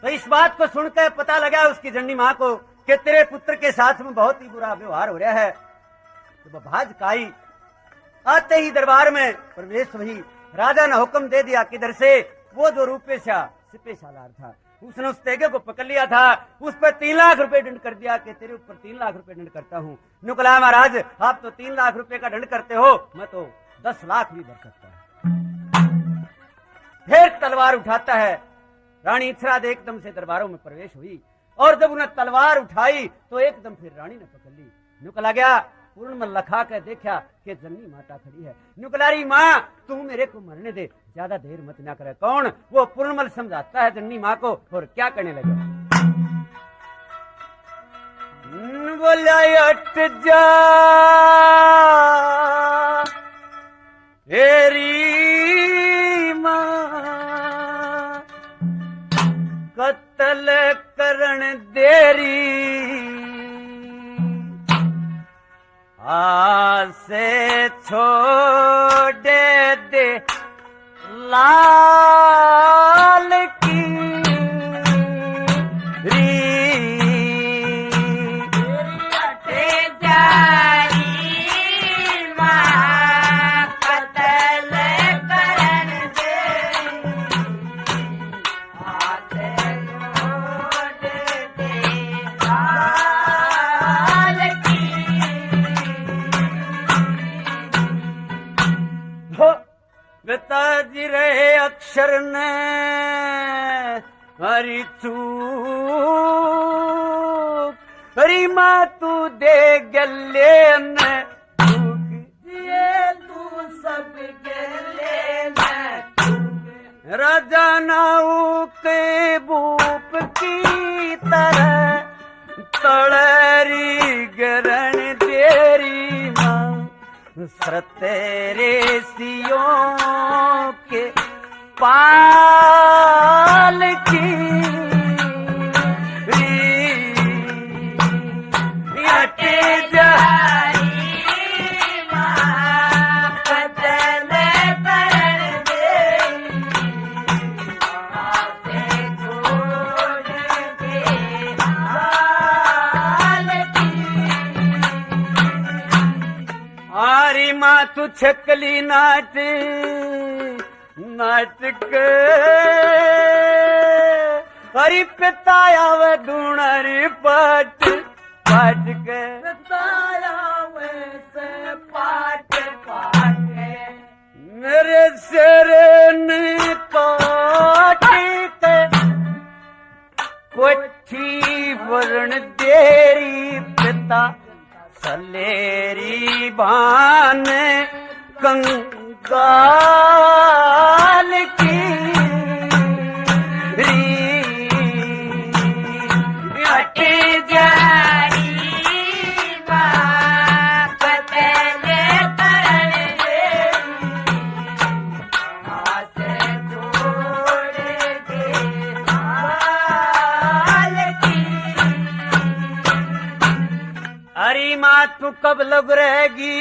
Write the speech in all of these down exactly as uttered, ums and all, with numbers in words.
तो इस बात को सुनकर पता लगा उसकी जननी माँ को कि तेरे पुत्र के साथ में बहुत ही बुरा व्यवहार हो रहा है। तो वो भाज काई आते ही दरबार में प्रवेश हुई। राजा ने हुक्म दे दिया, किधर से? वो जो रूपे सा सिपे सालार था, उसने उस तेगे को पकड़ लिया था, उस पर तीन लाख रुपए दंड कर दिया कि तेरे ऊपर तीन लाख रुपए दंड करता हूँ। न्यू कहा, महाराज, आप तो तीन लाख रुपए का दंड करते हो, मैं तो दस लाख भी भर सकता हूँ। फिर तलवार उठाता है, रानी इथराद एकदम से दरबारों में प्रवेश हुई और जब उन्हें तलवार उठाई तो एकदम फिर रानी ने पकड़ ली। न्यू कहा गया, पूर्ण में लखा के देखा कि जन्नी माता खड़ी है। न्यू कहा, री माँ, तू मेरे को मरने दे, ज्यादा देर मत ना करे। कौन? वो पूर्णमल समझाता है जन्नी माँ को और क्या कहने लगा। बोला, हट जा, एरी माँ, कत्ल करण देरी। आसे छोड़ दे लाल की री। पिताजी रहे अक्षर ने हरी चूक, हरी माँ तू दे गले ने चूक, ये तू सब गले ने चूक। राजा नाऊ के भूप की तरह तलरी गरण देरी माँ। सत ऋषियों के पाल की हट जा। आरी माँ तू छकली नाट नाटक, अरे पिता आवे धूण री पाट पाट के, पिता आवे से पाट पाट के। मेरे सिर ने काट के कोठी वरण देरी पिता सलेरी भान कंगाल की री। हट जा री माँ, कतल करण दे। अरे माँ, तू कब लग रहेगी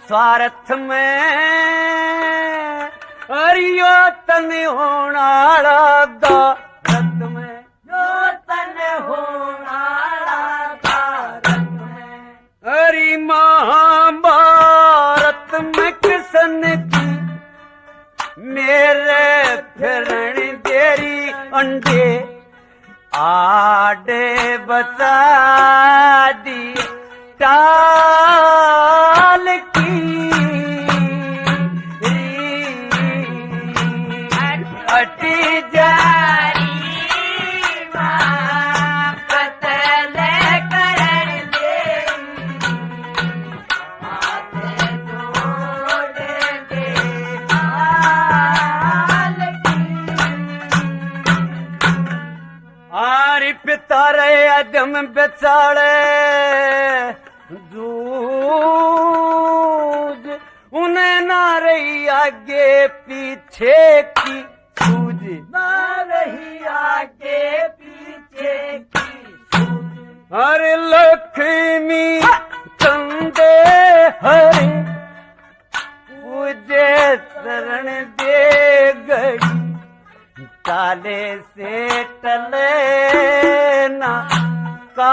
स्वार्थ में? अरे यो तन होना आला भारत में, यो तन होना आला भारत में। अरे महाभारत में किसन की मेरे फिरण देरी अंडे आड़े बता दी टाल की री। हट जा री माँ, कतल करण दे। आरी पिता रे अदम बेचाले जूझ, उन्हें ना रही आगे पीछे की सूझ, ना रही आगे पीछे की सूझ। अरे लक्ष्मी चंदे हरे पूजे शरण दे गई। आले से टले ना का